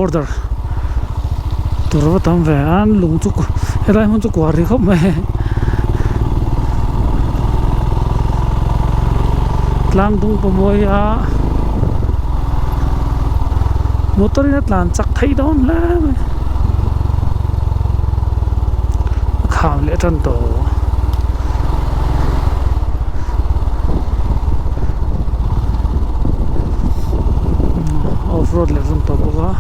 border tur a va tam ve a lung chu helai hmun chu kuar ri khawp mai tlang dung pawh mawi a motor in a tlan chak theih dawn hle mai a kham leh tan tawh. Off road leh run tawh bawk a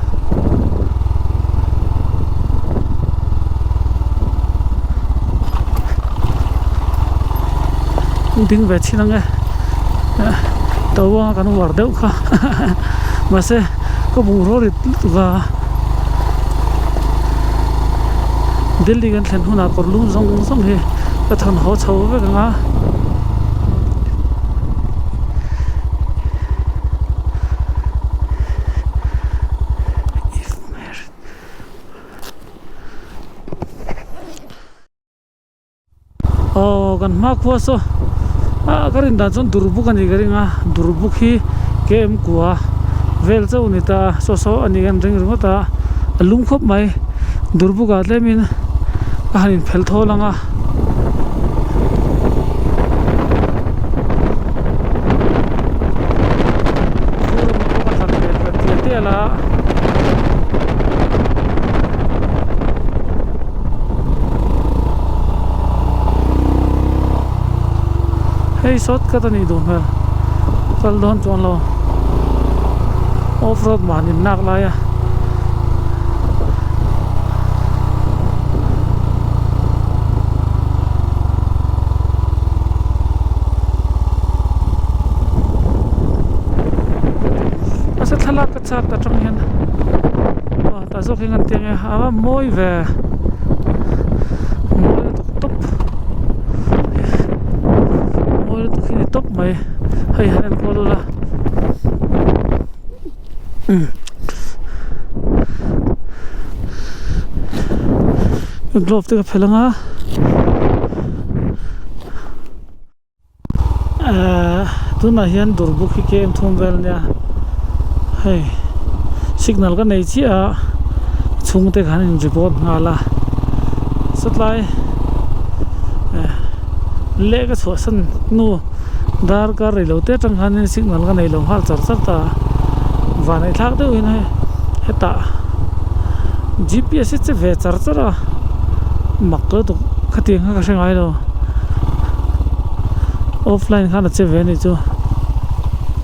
ding ve chin ang e to anga kan uar deuh kha mahse ka bungraw rit lutuk a Delhi kan thlen hunah kawr lum zawng zawng hi ka thawn haw chho vek ang a. Aw kan hma khua saw ah ka rin dan chuan durbuk a nih ka ring a durbuk hi kem kua vel chauh a ni ta a saw saw a nih kan ring ringawt a a lum khawp mai durbuk ah tlem in a han in phelh thawl ang a. Hei shortcut a nih duh hmel kal dawn chuan lo off road mahni nak lai a. Nasa thlalak ka chak atang hian aw tah zawk hi ngan tih ang e a mawi ve mawi lutuk tawp mawi lutuk hi a ni tawp mai hei han enkual ula glove te ka phelh ang a ehh tunah hian durbuk hi kem thum vel ania hei signal ka nei chiah a chhungte khan in report nghal a sawtlai eh leh ka chhuahsan hnu. Darkar rei lo te atang khanin signal ka nei lo nghal char char ta a, van ei thlak deuhin hei hetah G P S hi che ve char char a, mak lutuk khatiang kha ka hre ngai lo, offline khan a che ve a nih chu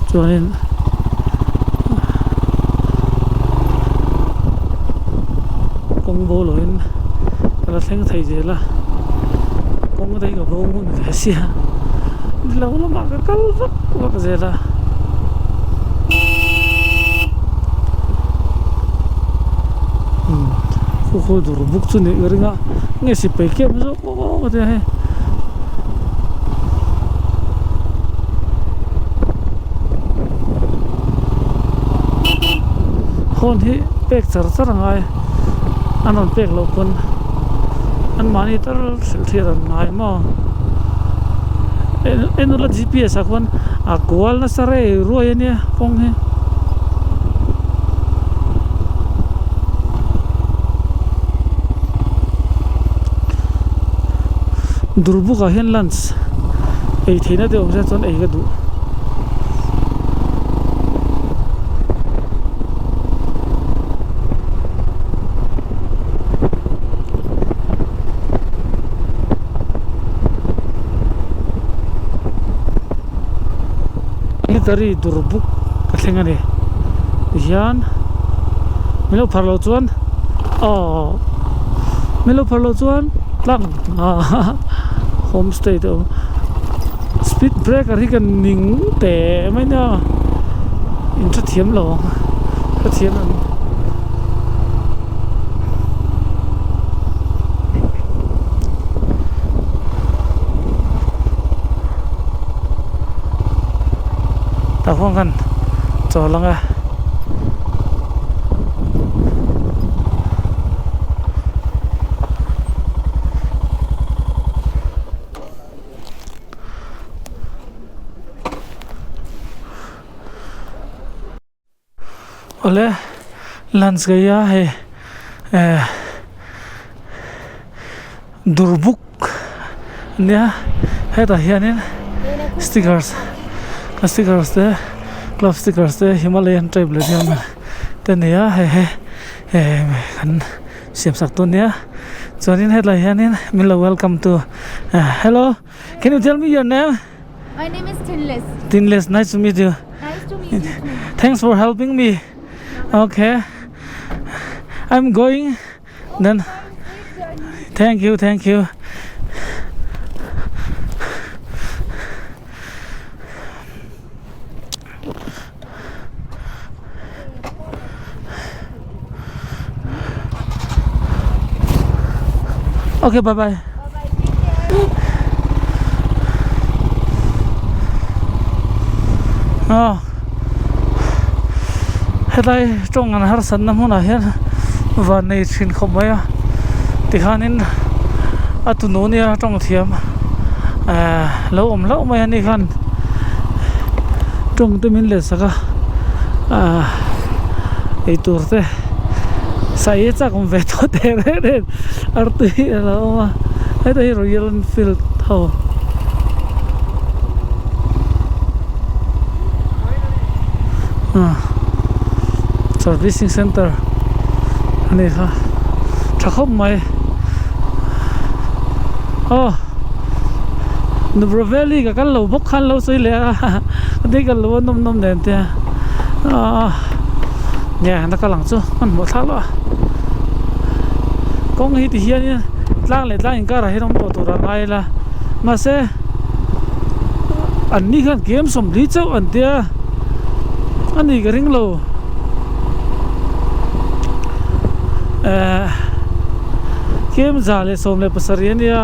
chuanin kawng bo loin ka la thleng thei zel a, kawng te hi ka bo ngun ve sia. Lo lamah ka kal vak vak zel a. Umm khu khu dur buk chu nih ka ring a nge sipai camp zawk awk awk a tia hei. Horn hi pek char char a ngai an rawn pek loh pawn anmahni tal hrilh hriat an ngai maw. Enula G P S ah khuan a kual nasa rei ruai ania kawng hi. Durbuk ah hian lunch ei theihna te awm se chuan ei ka duh. Military dur buk ka thleng a ni tihian min lo phar loh chuan aw min lo phar loh chuan tlang ah homestay te a awm speed breaker hi ka ning teh mai nia in hrethiam lo ang hrethiam ang. Tah khuan khan chawl ang e. Awle Lunch ka ei a hei eh Durbuk ania hetah hianin stickers stickers te club stickers te Himalayan type leh vel te a nei a hei hei eh kan siam sak dawn nia chuanin hetlai hianin min lo welcome tu hello can you tell me your name? My name is Thinless. Thinless nice to meet you. Nice to meet you too. Thanks for helping me. Okay I'm going then thank you thank you okay bye bye aw helai tawng an harsatna hmunah hian van nei thin khawp mai a tikhanin a tunu nia tawng thiam ehh lo awm hlauh mai a ni khan tawng te min let sak a ahh eitur te sai a chak awm ve tawh teh reng reng artui a lo awm a heta hi Royal Enfield ho. Servicing center a ni kha tha khawp mai aw Nubra Valley ka kal lo bawk khan lo sawi leh a ka kal lo a nawm nawm nen te a nge na kal ang chu hmanhmawh thlak loh a kawng hi ti hianin tlang leh tlang inkar ah hian awm tawh tur a ngai ila mahse an ni khan kem sawmli chauh an tia a ni ka ring lo eh kem za leh 17 a nia.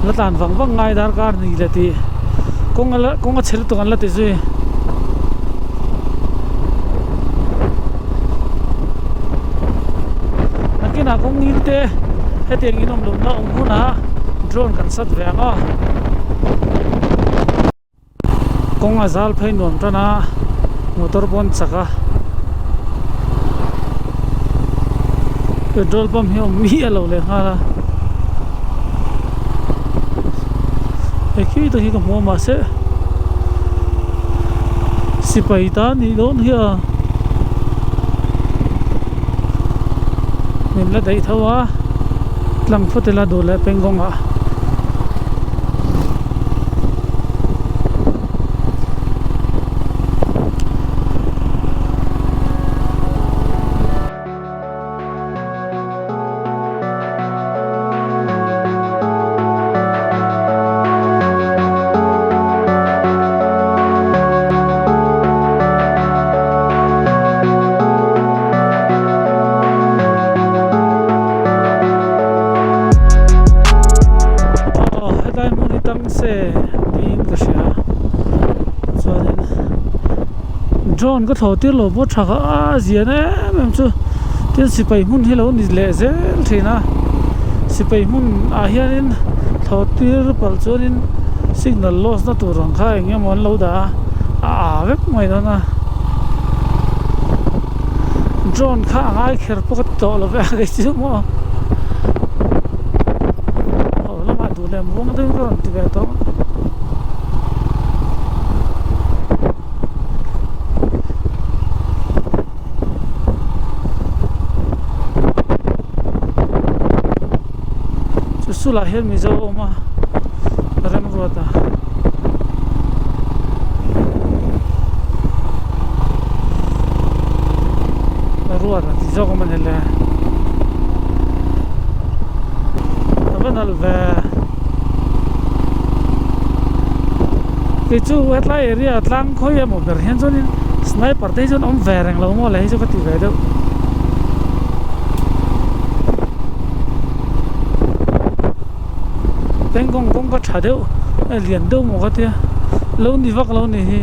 La tlan vang vang ngai darkar ni leh tih kawng a la kawng a chhe lutuk an la ti zui. Nakinah kawng ngil te hetiang in awm lohna awm hunah drone kan sat ve ang aw. Kawng a zal phei nuam tan a motor pawn chak a petrol pump hi a awm miah lo leh nghal a hei khi te hi ka hmu a mahse sipai ta a nih dawn hi a min la daih tho a tlang phawt ila duh leh pengkawng ah. Aw helai hmun hi tang se niin ka hria chuanin drone ka thlawh tir lo pawh tha kha a zian em em chu tin sipai hmun hi lo ni leh zel thin a sipai hmun ah hianin thlawh tir palh chuanin signal loss na tur ang kha eng emaw an lo dah a a ah vek mai dawn a drone kha a ngai kher pawh ka ti tawh lo ve a kei chu maw. Aw lamah duh leh muang deuhin ka rawn ti ve tawh. Chu sulah hian Mizo a awm a remruat a. Ruat a ti zawk a mawni le. A va nalh ve. Kei chu hetlai area tlang khawi emaw ber hian chuanin sniper te hi chuan awm ve reng lo maw le hei chu ka ti ve deuh. Pengkawng kawngka tha deuh a lian deuh maw ka tia lo ni vak lo ni hi.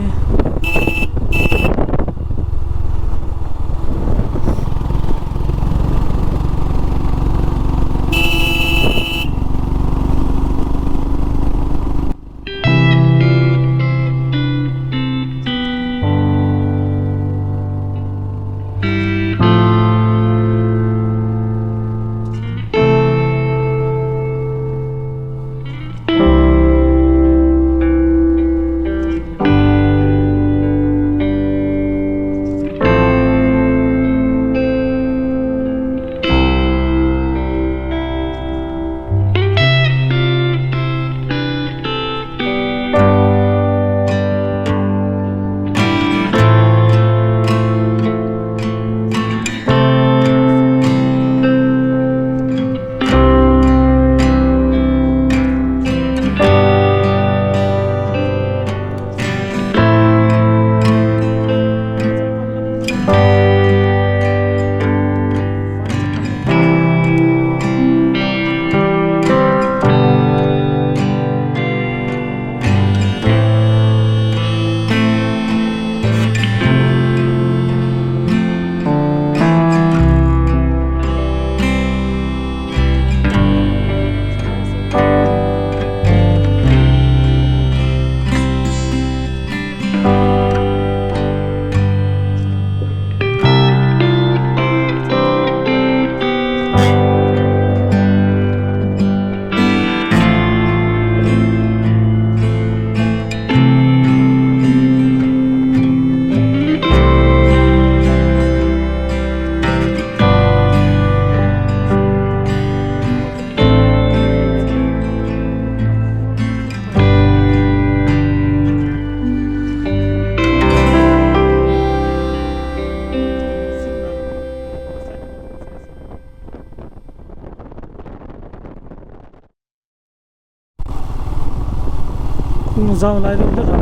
zau lai deuh hlek a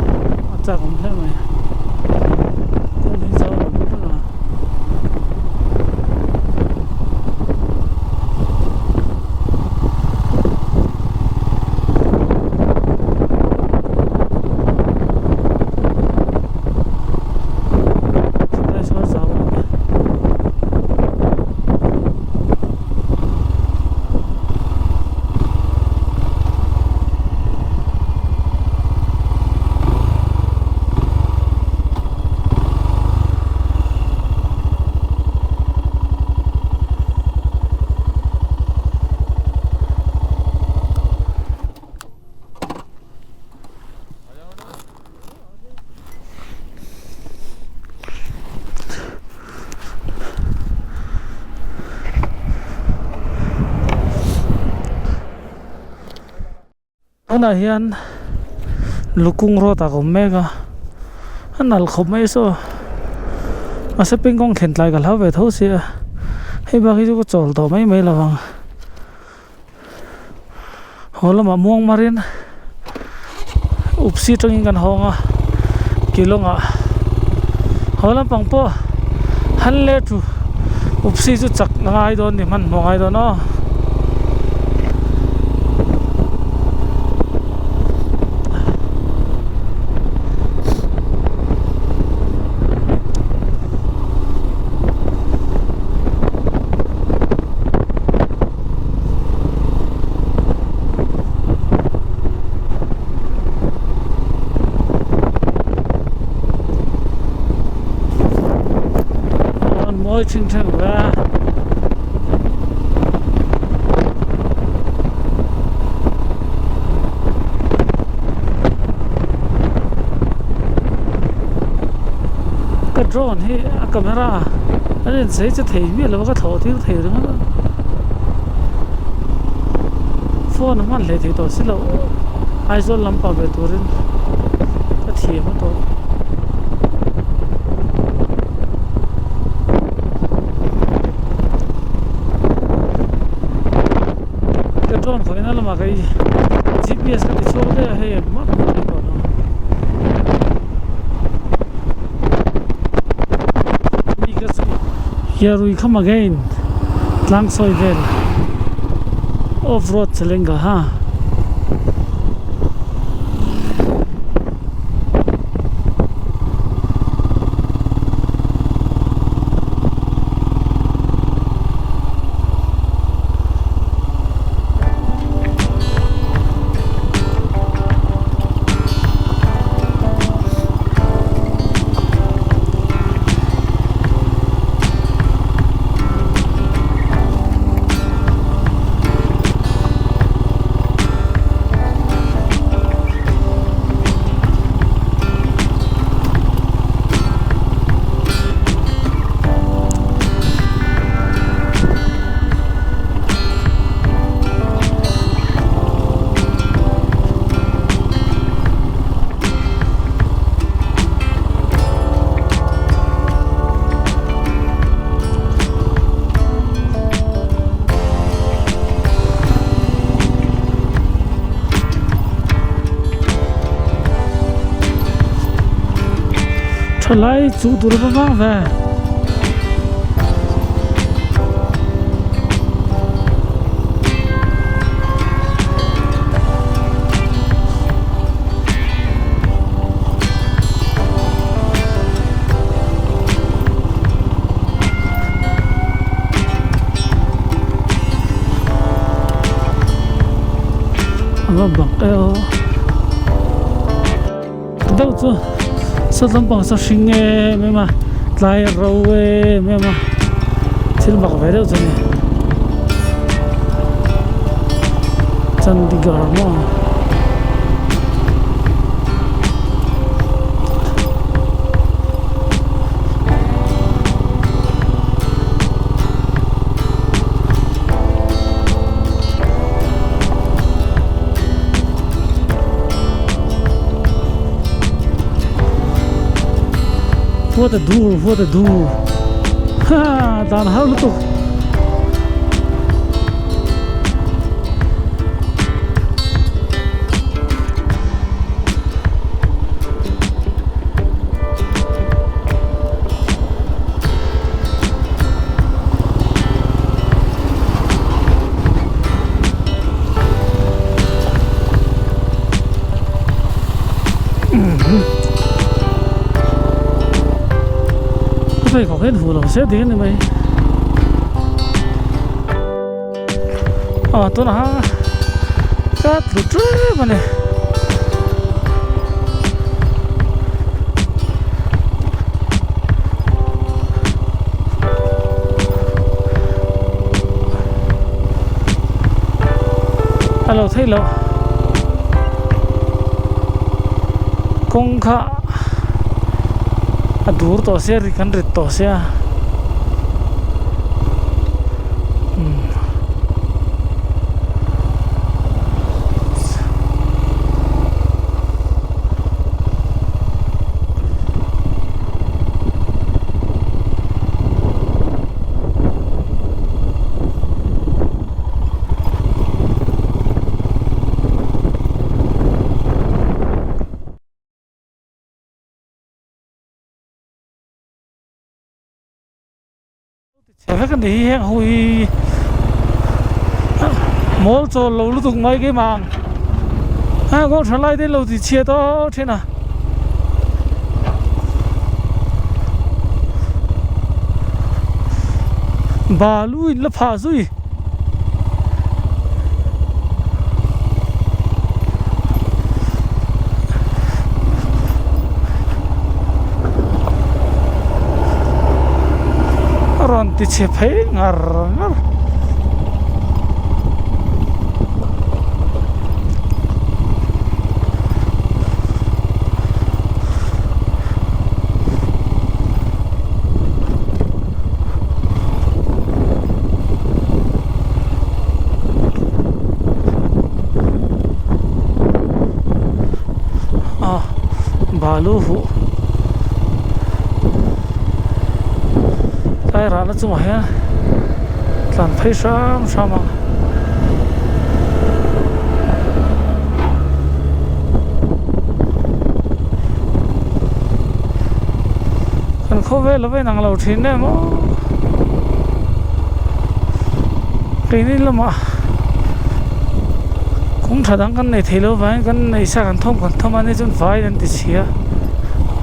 a chak awm hle mai kawng hi zau lo deuh hlek a. Chulai sawn zau a ni. Tunah hian lukung road ah ka awm mek a a nalh khawp mai saw mahse pengkawng thlen tlai ka hlau ve tho sia hei bak hi chu ka chawl tawh mai mai lo ang haw lamah muang marin upsi atangin kan hawng a kilawngah haw lampang pawh han let ru upsi chu chak a ngai dawn ni hmanhmawh a ngai dawn aw. An mawi thin thin ve a. Ka drone hi a camera a inchei che thei miah lo a ka thlawh tir thei ringawt a phone a hman hlei thei tawh si loh Aizawl lampang ve turin ka thiam a tawh. Ka drone khawihna lamah ka i G_p_s ka ti chhuak daih a hei engmah ka hmu thei tawh lo. Mi ka chu Here we come again tlang sawi vel off road chalenga ha. Thalai chu tur va vang ve. A va bak e aw deuh chu saw lampang saw hring em em a tlai a ro em em a thil mak ve deuh chu a ni Chandigarh maw. What a dur, what a dur. Ha, dan har lutuk. Pheikhawk hian huh lo se ding a ni mai aw tunah ka tlu tep a ni. A lo theih loh kawng kha a dur tawh sia ri kan rit tawh sia umm. Chhe vek a ni hi heng ho hi mawl chawl lo lutuk mai keimah ang a kawng tha lai te lo ti chhia tawh thin a. Balu in la phah zui. A rawn ti chhe phei ngar ngar. Ah balu huh tlai rahna chungah hian tlan phei hram hram a. Kan khawvel a va inang lo thin em aw keini lamah kawng tha dang kan nei thei lo vangin kan nei sa kan thawm kan thawm a ni chuan vai an ti chhia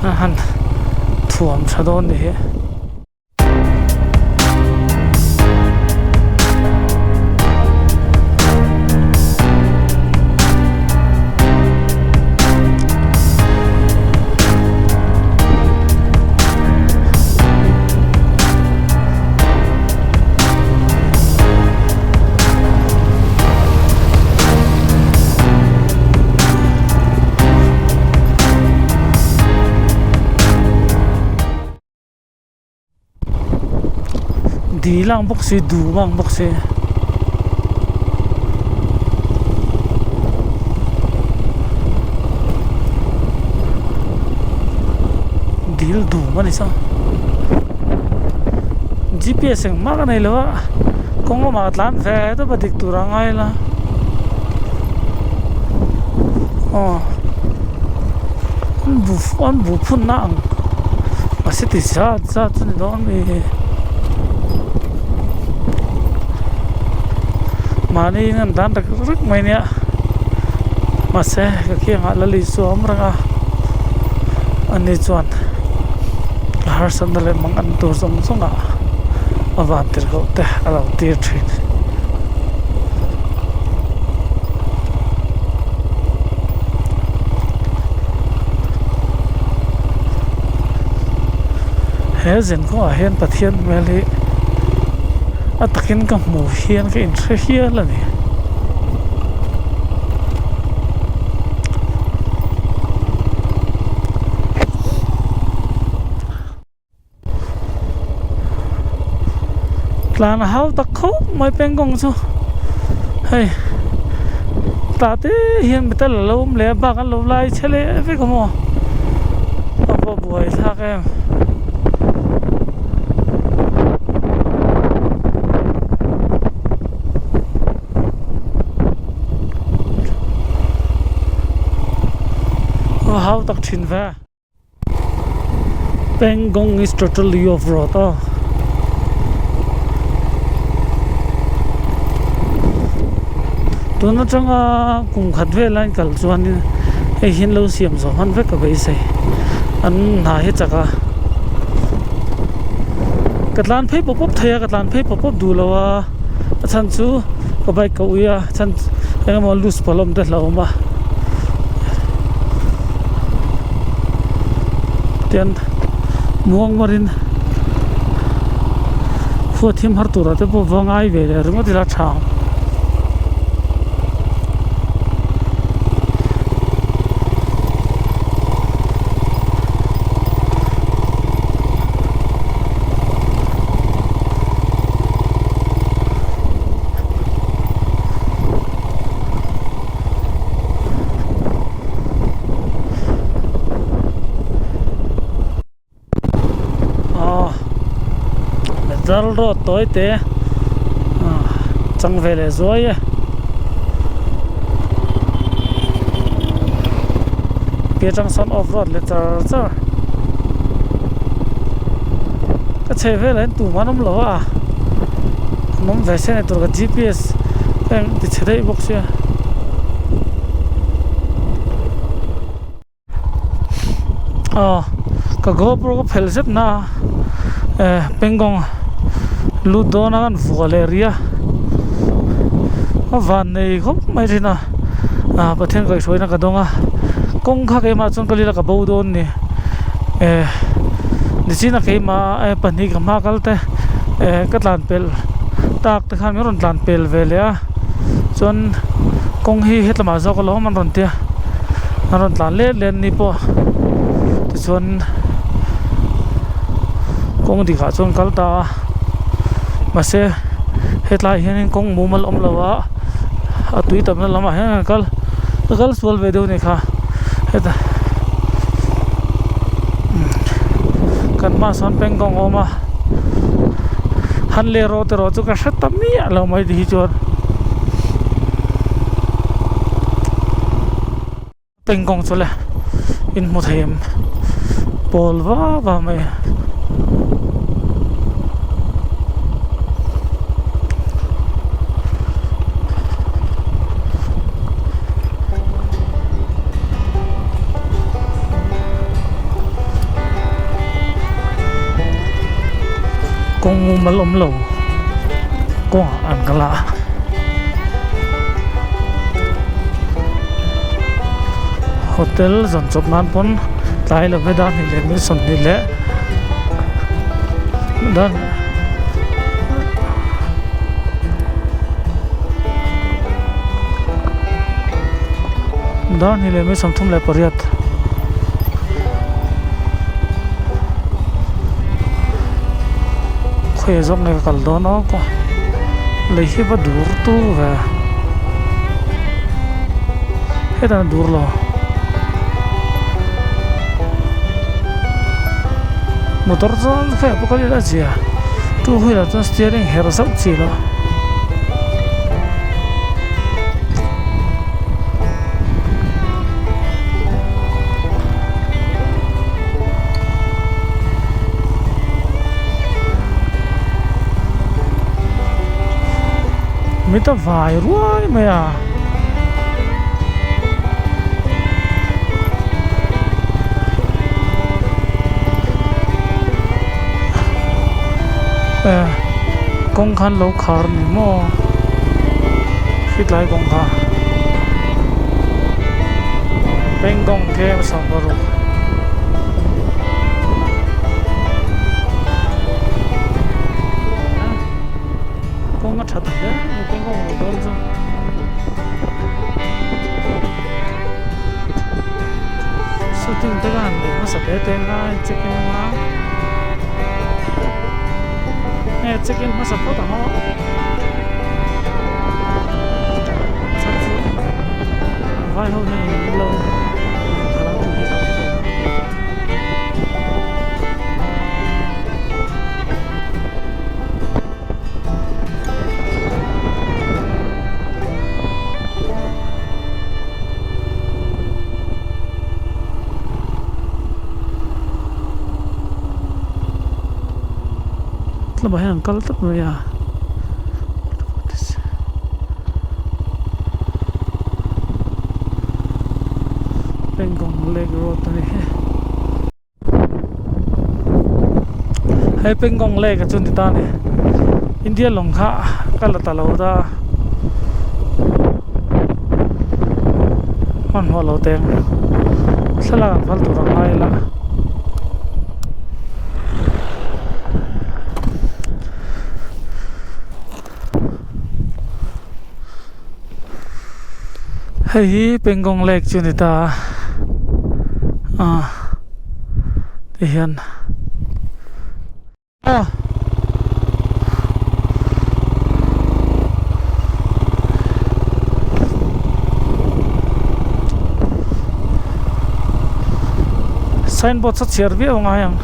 a han thuam tha dawn ni hi. Dil ang bawk si dum ang bawk si dil dum a ni saw G P S engmah ka nei lo a kawng lamah ka tlan ve tawp a dik tur a ngai la aw an buh phun na ang. A city zat zat chu ni dawn mi mahni in an dan rek rek mai nia mahse ka kiangah la lui chu a awm reng a ani chuan a harsatna leh mang an tur zawng zawng ah a van tirhkoh te a lo tir thin. He zin kawngah hian Pathian hmel hi a takin ka hmu hian ka inhre hial a ni. Tlan a hau tak khawp mai pengkawng chu hei tah te hian metal a lo awm leh a bak an lo lai chhe leh vek a maw a va buai thlak em. A va hau tak thin ve. Pangong is totally off road aw. Tun atanga kum khat vel a inkal chuanin hei hian lo siam zawh hman vek ka beisei an hna hi chak a. Ka tlan phei pawp pawp thei a, ka tlan phei pawp pawp duh lo a, a chhan chu ka bike ka ui a, chhan eng emaw loose pawh la awm te hlauhawm a. Tian muang marin khua thim har turah te pawh va ngai ve leh ringawt ila tha ang. Aw metal road tawi te chang ve leh zuai e tia tang sawn off road leh char char ka chheh velah hian tumah an awm lo a an awm ve se ni tur ka G_P_S ka eng ti chhe daih bawk sia. Aw ka GoPro ka phelh zet na a eh pengkawng lut dawn a kan vuah leh rih a a van nei khawp mai thin a ah Pathian kaihhruaina ka dawng a kawng kha keimah chuan ka lila ka bo dawn ni eh nichina keimah eh pahnih ka hma kal te eh ka tlan pelh tak te khan min rawn tlan pel ve leh a chuan kawng hi hetlamah zawk alawm an rawn ti a. A rawn tlan let let ni pawh tichuan kawng dikah chuan kal ta a mahse hetlaiah hianin kawng mumal awm lo a a tui tamna lamah hian an kal ka kal sual ve deuh a ni kha hetah kan hmaah sawn pengkawng a awm a han leh rawh te rawh chu ka hre ta miah lo mai ti hi chuan. Pengkawng chu le in hmu thei em pawl va va mai a. Kawng mumal awm lo kawngah an kal a. Hotel zawn chawp nan pawn tlai love dar hnih leh mil sawmhnih leh dar dar hnih leh mil sawmthum leh pariat. Khawi zawk nge ka kal dawn awk a lei hi va dur tur ve hetah a dur lo motor chuan khawiah pawh kal ila a zia two wheeler chuan steering her zauh chi lo. Mit a vai ruai mai a. Eh kawng khan lo khar ni maw hritlai kawng kha pengkawng tlem a sawm paruk. Kawng a that hle mai pengkawng lo dawn chu. Shooting te khan leh hmasa te te anga check in anga nge check in hmasa phawt ang aw chhan chu vai ho hian in lo khalh ang tih hi ka hre a. Tlawmah hian an kal tlat mai a Pangong lake road a ni. Hei Pangong lake a chu ni ta a ni India lawng kha ka la ta lo ta hmanhmawh lo teng thlalak an phal tur a ngai la. Hei hi Pangong lake chu a ni ta a ah ti hian aw signboard saw chhiar viau a ngai ang.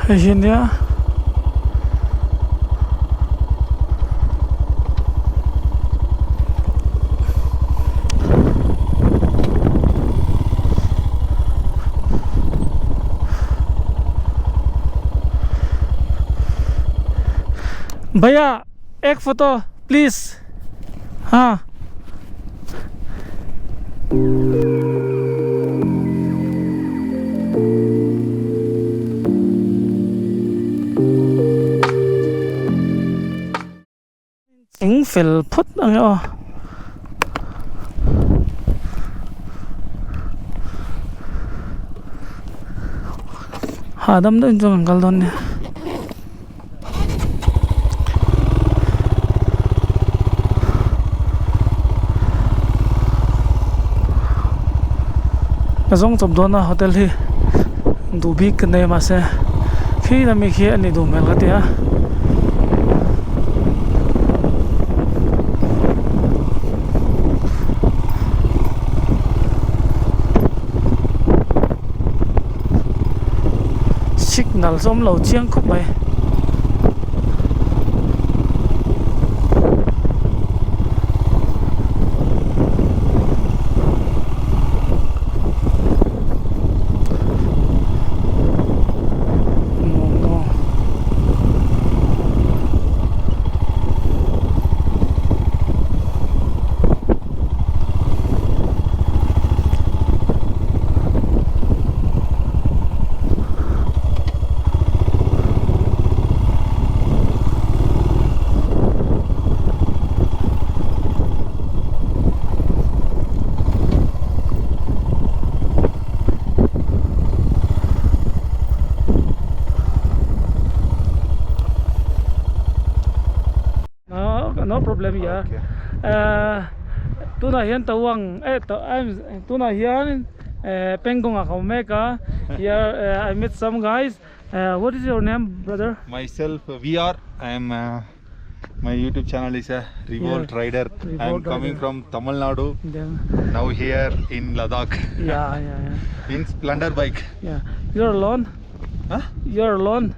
Hei hi nia. Bhaiya ek photo please ha. Eng fel phawt ang e aw. Hahdam deuhin chuan kan kal dawn nia. Ka zawng chawp dawn a hotel hi duh bik ka nei a mahse khi lami khi a ni duh hmel ka ti a. Signal chu awm lo chiang khawp mai. No problem ya tunah hian Tawang eh tunah hian Pangong ah ka awm mek a here I met some guys what is your name brother? Myself VR I am my youtube channel is a revolt rider I am coming from Tamil Nadu now here in Ladakh yeah yeah yeah in Splendor bike yeah you are alone huh? You are alone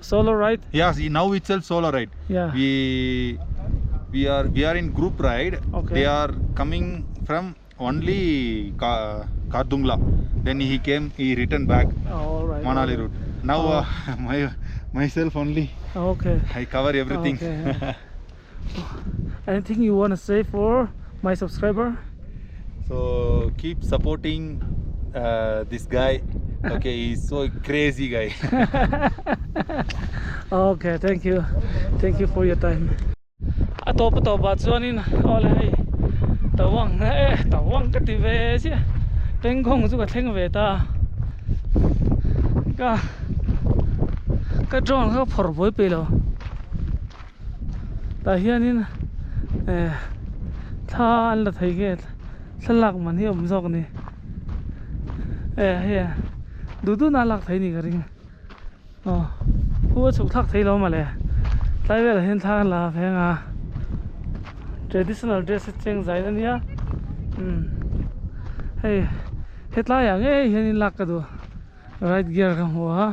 solo ride yes now itself solo ride yeah we we are we are in group ride okay they are coming from only Ka Khardungla then he came he returned back oh, all right Manali all right. route now oh. my myself only okay I cover everything okay. Anything you want to say for my subscriber? So keep supporting this guy. Okay, he's so crazy guy. Okay, thank you. Thank you for your time. A tawp a tawpah chuanin awle hei Tawang e Tawang ka ti ve chiah Pengkhawng chu ka thleng ve ta ka ka drone kha ka phawrh buai peih lo tah hianin eh thla an la thei nge thlalak man hi a awm zawk a ni eh hei duh duh na a lak theih a ni ka ring. Aw khu a chhuk thlak thei lo mawle tlai velah hian thla an la ve anga traditional dress a cheng zai na nia umm hei hetlai ah ngei hianin lak ka duh right gear ka hmu a.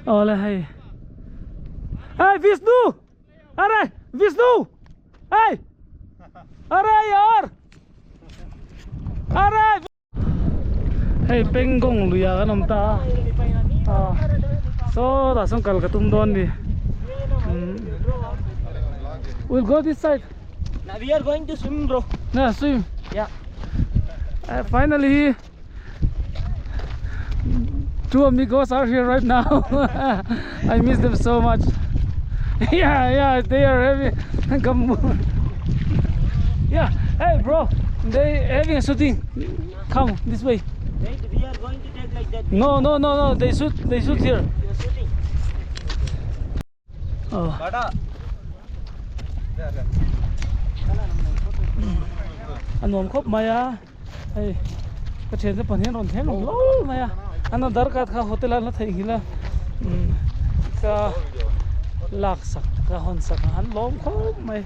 Awle hei Hey Vishnu Arey Vishnu Hey Arey yaar Arey Hei Pengong luia kan awm ta a Saw tah sawn kal ka tum dawn ni We'll go this side Now we are going to swim bro. Na swim. Yeah. Finally Two amigos are here right now. I miss them so much. Yeah, yeah, they are having come. Yeah, hey bro, they having a shooting. Come this way. Wait, we are going to take like that. No, no, no, no. They shoot. They shoot here. We are shooting. Oh. A nuam khawp mai a hei ka thian te pahnih an rawn thleng lo hlauh mai a an aadhar card kha hotel ah an la theihnghilh a umm ka lak sak ka hawn sak a an lawm khawp mai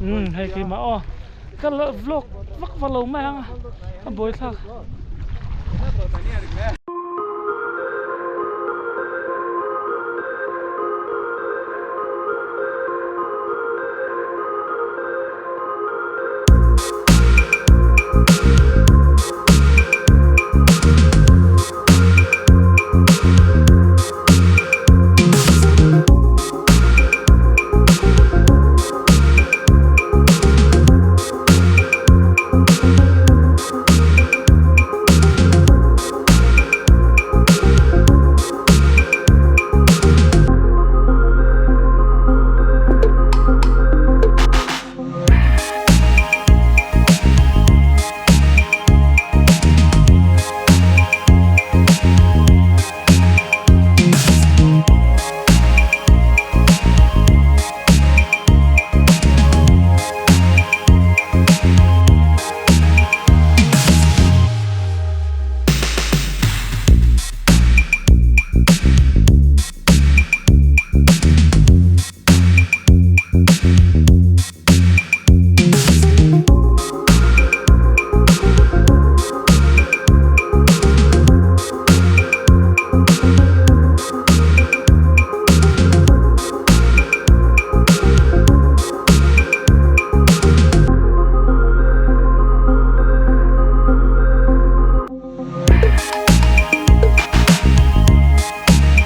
umm hei keimah aw ka vlog vak vak lo mai ang a a buaithlak.